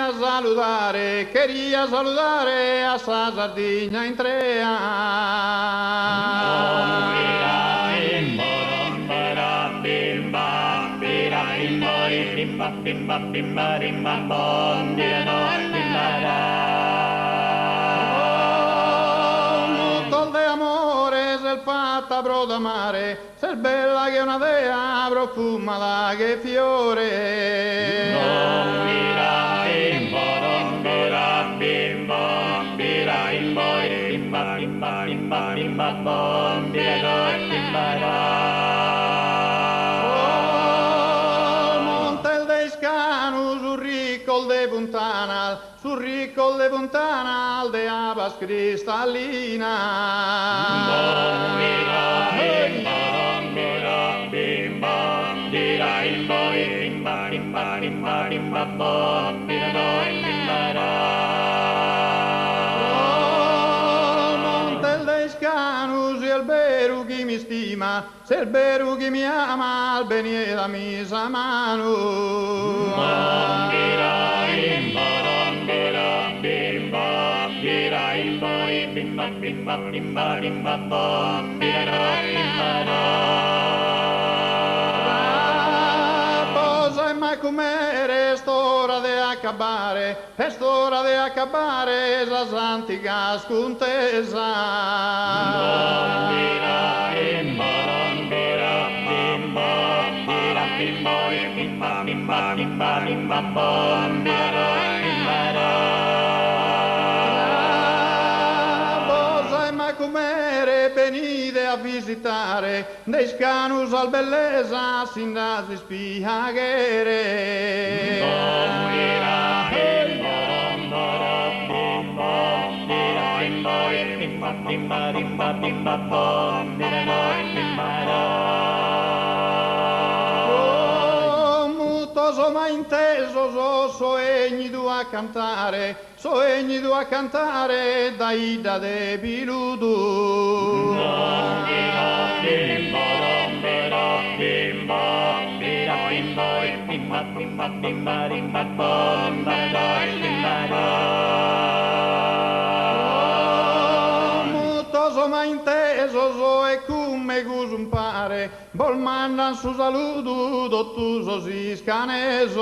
Cheria saludare, cheria saludare a sa Sardigna intrea. Mutos de amore ses fatta pro t'amare Ses bella che una dea, profumada che fiore. Sos montes de Iscanu sun riccos de funtanas, sun riccos de funtanas de abbas cristallinas. Sos montes de Iscanu, si est beru chi m'istima, si est beru chi mi amas, beniedami sa manu. Tra Bosa e Macumere est ora de acabare, est ora de acabare sas antigas cuntesas. Tra Bosa e Macumere benide a visitare, de Iscanu sas bellesas si nd'azis piaghere. Oh, mutos ma intesos so 'egnidu a cantare, so 'egnidu a cantare da 'idda de Piludu. Oh, mutos ma intesos e cun megus umpare, bos mandan su saludu totu sos iscanesos.